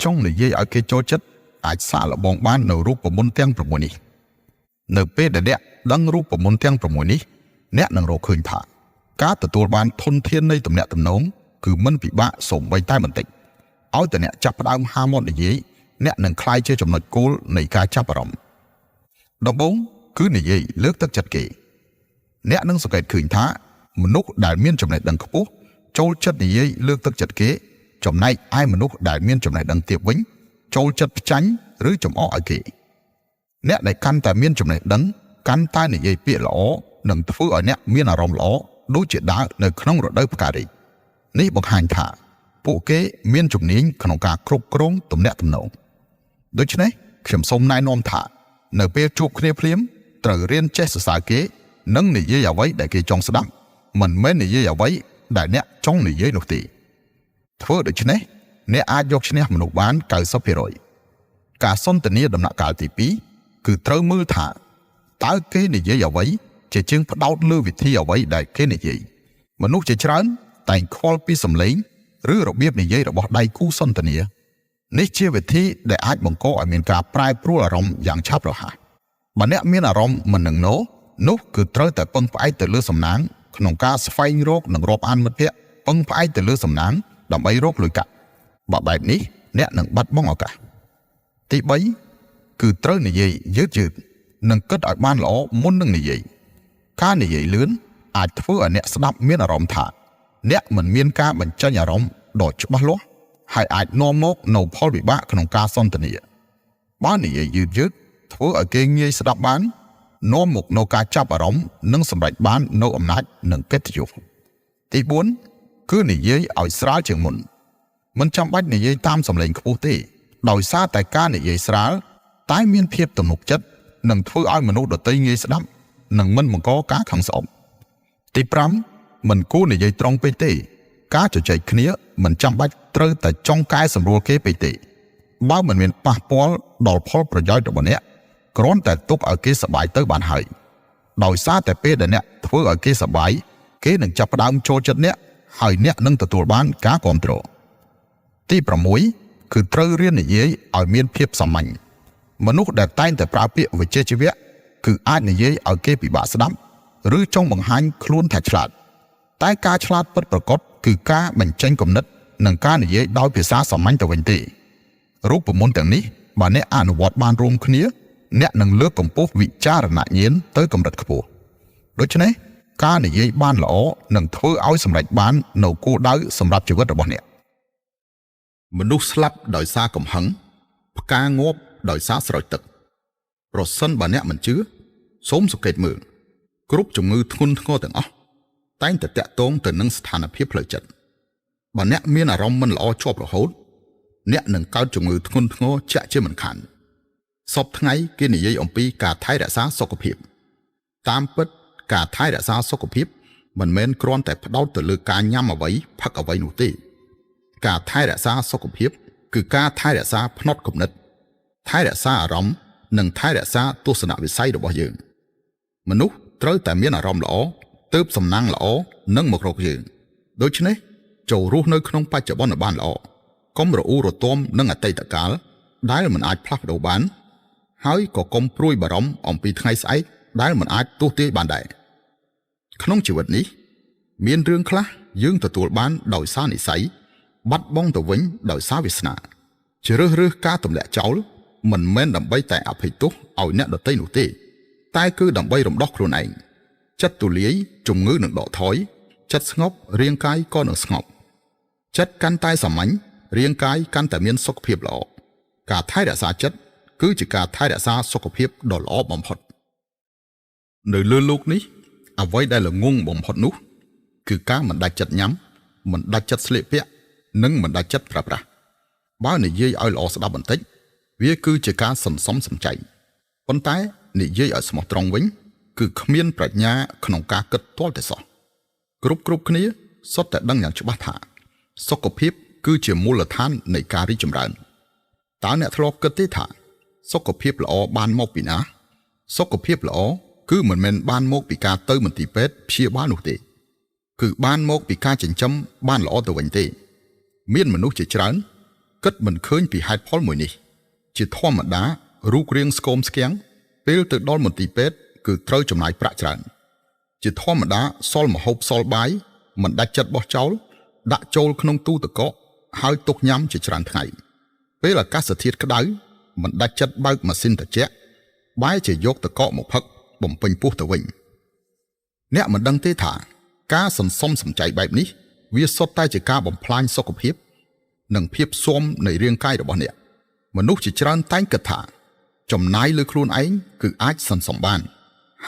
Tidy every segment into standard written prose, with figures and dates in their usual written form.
ចង់និយាយឲ្យគេចូលចិត្តអាចសាកល្បងបាននៅរូបមន្តទាំង6នេះនៅពេលដែលអ្នកដឹងរូបមន្តទាំង6នេះអ្នកនឹងរកឃើញថាការទទួលបានធនធាននៃទំនាក់ទំនងគឺមិនពិបាកសូម្បីតែបន្តិចឲ្យតែអ្នកចាប់ផ្ដើមហាមាត់និយាយអ្នកនឹងក្លាយជាចំណុចគោលនៃការចាប់អារម្មណ៍ដំបូងគឺនិយាយលើកទឹកចិត្តគេអ្នកនឹងសង្កេតឃើញថាមនុស្សដែលមានចំណេះដឹងខ្ពស់ចូលចិត្តនិយាយលើកទឹកចិត្តគេចំណែកឯមនុស្សដែលមានចំណេះដឹងទាបវិញចូលចិត្តផ្ចាញ់ឬចំអកឲ្យគេអ្នកដែលកាន់តែមានចំណេះដឹងកាន់តែនិយាយពាក្យល្អនឹងធ្វើឲ្យអ្នកមានអារម្មណ៍ល្អដូចជាដើរនៅក្នុងរដូវផ្ការីកនេះបង្ហាញថាពួកគេមានជំនាញក្នុងការគ្រប់គ្រងទំនាក់ទំនងដូច្នេះខ្ញុំសូមណែនាំថានៅពេលជួបគ្នាភ្លាមត្រូវរៀនចេះសរសើរគេនិងនិយាយអ្វីដែលគេចង់ស្ដាប់មិនមែននិយាយអ្វីដែលអ្នកចង់និយាយនោះទេធ្វើដូច្នេះអ្នកអាចយកឈ្នះមនុស្សបាន90%ការសន្ទនាដំណាក់កាលទី2គឺត្រូវមើលថាតើគេនិយាយអ្វីជាជាងផ្ដោតលើវិធីអ្វីដែលគេនិយាយមនុស្សជាច្រើនតែងខ្វល់ពីសម្លេងឬរបៀបនិយាយរបស់ដៃគូសន្ទនានេះជាវិធីដែលអាចបង្កឲ្យមានការប្រែប្រួលអារម្មណ៍យ៉ាងឆាប់រហ័សបើអ្នកមានអារម្មណ៍មិននឹងណោនោះគឺត្រូវតែពឹងផ្អែកទៅលើសំណាងក្នុងការស្វែងរកនិងរាប់អានមិត្តភ័ក្តិពឹងផ្អែកទៅលើសំណាងដើម្បីរកលុយកាក់បើបែបនេះអ្នកនឹងបាត់បង់ឱកាសទី3គឺត្រូវនិយាយយឺតយឺតនិងគិតឲ្យបានល្អមុននឹងនិយាយការនិយាយលឿនអាចធ្វើឲ្យអ្នកស្ដាប់មានអារម្មណ៍ថាអ្នកមិនមានការបញ្ចេញអារម្មណ៍ដ៏ច្បាស់លាស់ហើយអាចនាំមកនូវផលវិបាកក្នុងការសន្ទនាបើនិយាយយឺតយឺតធ្វើឲ្យគេងាយស្ដាប់បាននាំមកនូវការចាប់អារម្មណ៍និងសម្រេចបាននូវអំណាចនិងកិត្តិយសទី4គឺនិយាយឲ្យស្រាលជាងមុនមិនចាំបាច់និយាយតាមសម្លេងខ្ពស់ទេដោយសារតែការនិយាយស្រាលតែមានភាពទំនុកចិត្តនិងធ្វើឲ្យមនុស្សដទៃងាយស្ដាប់និងមិនបង្កការខឹងស្អប់ទី5មិនគួរនិយាយត្រង់ពេកទេការជជែកគ្នាមិនចាំបាច់ត្រូវតែចង់កែសម្រួលគេពេកទេបើមិនមានប៉ះពាល់ដល់ផលប្រយោជន៍របស់អ្នកគ្រាន់តែទុកឲ្យគេសប្បាយទៅបានហើយដោយសារតែពេលដែលអ្នកធ្វើឲ្យគេសប្បាយគេនឹងចាប់ផ្ដើមចូលចិត្តអ្នកហើយអ្នកនឹងទទួលបានការគាំទ្រទី6គឺត្រូវរៀននិយាយឲ្យមានភាពសាមញ្ញមនុស្សដែលតែងតែប្រើពាក្យវិជ្ជាជីវៈគឺអាចនិយាយឲ្យគេពិបាកស្ដាប់ឬចង់បង្ហាញខ្លួនថាឆ្លាតតែការឆ្លាតពិតប្រាកដគឺការបញ្ចេញគំនិតនិងការនិយាយដោយភាសាសាមញ្ញទៅវិញទេរូបមន្តទាំងនេះបើអ្នកអនុវត្តបានរួមគ្នាអ្នកនឹងលើកកម្ពស់វិចារណញ្ញាណទៅកម្រិតខ្ពស់ដូច្នេះការនិយាយបានល្អនឹងធ្វើឲ្យសម្រេចបាននូវគោលដៅសម្រាប់ជីវិតរបស់អ្នកមនុស្សស្លាប់ដោយសារកំហឹងផ្កាងាប់ដោយសារស្រោចទឹកប្រសិនបើអ្នកមិនជឿសូមសង្កេតមើលគ្រប់ជំងឺធ្ងន់ធ្ងរទាំងអស់តែងតែតាក់ទងទៅនឹងស្ថានភាពផ្លូវចិត្តបើអ្នកមានអារម្មណ៍មិនល្អជាប់រហូតអ្នកនឹងកើតជំងឺធ្ងន់ធ្ងរជាក់ជាមិនខានសពថ្ងៃគេនិយាយអំពីការថែរក្សាសុខភាពតាមពិតការថែរក្សាសុខភាពមិនមែនគ្រាន់តែផ្ដោតទៅលើការញ៉ាំអ្វីផឹកអ្វីនោះទេការថែរក្សាសុខភាពគឺការថែរក្សាផ្នត់គំនិតថែរក្សាអារម្មណ៍និងថែរក្សាទស្សនវិស័យរបស់យើងមនុស្សត្រូវតែមានអារម្មណ៍ល្អទើបសំណាងល្អនឹងមករកយើងដូច្នេះចូលរស់នៅក្នុងបច្ចុប្បន្នបានល្អកុំរអ៊ូរទាំនឹងអតីតកាលដែលមិនអាចផ្លាស់ប្ដូរបានហើយក៏កុំព្រួយបារម្ភអំពីថ្ងៃស្អែកដែលមិនអាចទស្សន៍ទាយបានដែរក្នុងជីវិតនេះមានរឿងខ្លះយើងទទួលបានដោយសារនិស្ស័យបាត់បង់ទៅវិញដោយសារវាសនាជ្រើសរើសការទម្លាក់ចោលមិនមែនដើម្បីតែអភ័យទោសឲ្យអ្នកដទៃនោះទេតែគឺដើម្បីរំដោះខ្លួនឯងចិត្តទូលាយជំងឺនឹងដកថយចិត្តស្ងប់រាងកាយក៏នឹងស្ងប់ចិត្តកាន់តែសាមញ្ញរាងកាយកាន់តែមានសុខភាពល្អការថែរក្សាចិត្តគឺជាការថែរក្សាសុខភាពដ៏ល្អបំផុតនៅលើលោកនេះអ្វីដែលល្ងង់បំផុតនោះគឺការមិនដាច់ចិត្តញ៉ាំមិនដាច់ចិត្តស្លៀកពាក់និងមិនដាច់ចិត្តប្រើប្រាស់បើនិយាយឲ្យល្អស្ដាប់បន្តិចវាគឺជាការសន្សំសំចៃប៉ុន្តែនិយាយឲ្យស្មោះត្រង់វិញគឺគ្មានប្រាជ្ញាក្នុងការគិតទាល់តែសោះគ្រប់គ្នាសុទ្ធតែដឹងយ៉ាងច្បាស់ថាសុខភាពគឺជាមូលដ្ឋាននៃការរីកចម្រើនតើអ្នកធ្លាប់គិតទេថាសុខភាពល្អបានមកពីណាសុខភាពល្អគឺមិនមែនបានមកពីការទៅមន្ទីរពេទ្យព្យាបាលនោះទេគឺបានមកពីការចិញ្ចឹមបានល្អទៅវិញទេមានមនុស្សជាច្រើន គិតមិនឃើញពីហេតុផលមួយនេះជាធម្មតារូបរាងស្គមស្គាំងពេលទៅដល់មន្ទីរពេទ្យគឺត្រូវចំណាយប្រាក់ច្រើនជាធម្មតាសល់ម្ហូបសល់បាយមិនដាច់ចិត្តបោះចោលដាក់ចូលក្នុងទូទឹកកកហើយទុកញ៉ាំជាច្រើនថ្ងៃពេលអាកាសធាតុក្តៅមិនដាច់ចិត្តបើកម៉ាស៊ីនត្រជាក់បែរជាយកទឹកកកមកផឹកបំពេញពោះទៅវិញអ្នកមិនដឹងទេថាការសន្សំសំចៃបែបនេះវាសុទ្ធតែជាការបំផ្លាញសុខភាពនិងភាពស៊ាំនៃរាងកាយរបស់អ្នកមនុស្សជាច្រើនតែងគិតថាចំណាយលើខ្លួនឯងគឺអាចសន្សំបាន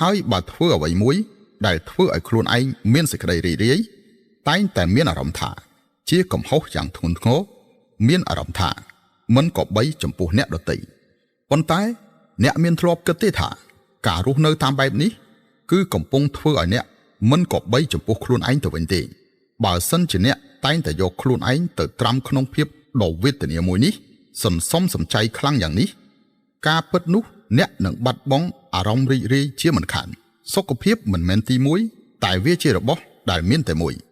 ហើយបើធ្វើអ្វីមួយដែលធ្វើឲ្យខ្លួនឯងមានសេចក្តីរីករាយតែងតែមានអារម្មណ៍ថាជាកំហុសយ៉ាងធ្ងន់ធ្ងរមានអារម្មណ៍ថាមិនគប្បីចំពោះអ្នកដទៃប៉ុន្តែអ្នកមានធ្លាប់គិតទេថាការរស់នៅតាមបែបនេះគឺកំពុងធ្វើឲ្យអ្នកមិនគប្បីចំពោះខ្លួនឯងទៅវិញទេបើសិនជាអ្នកតែងតែយកខ្លួនឯងទៅត្រាំក្នុងភាពដ៏វេទនាមួយនេះសន្សំសំចៃខ្លាំងយ៉ាងនេះការពិតនោះអ្នកនឹងបាត់បង់អារម្មណ៍រីករាយជាមិនខានសុខភាពមិនមែនទីមួយតែវាជារបស់ដែលមានតែមួយ។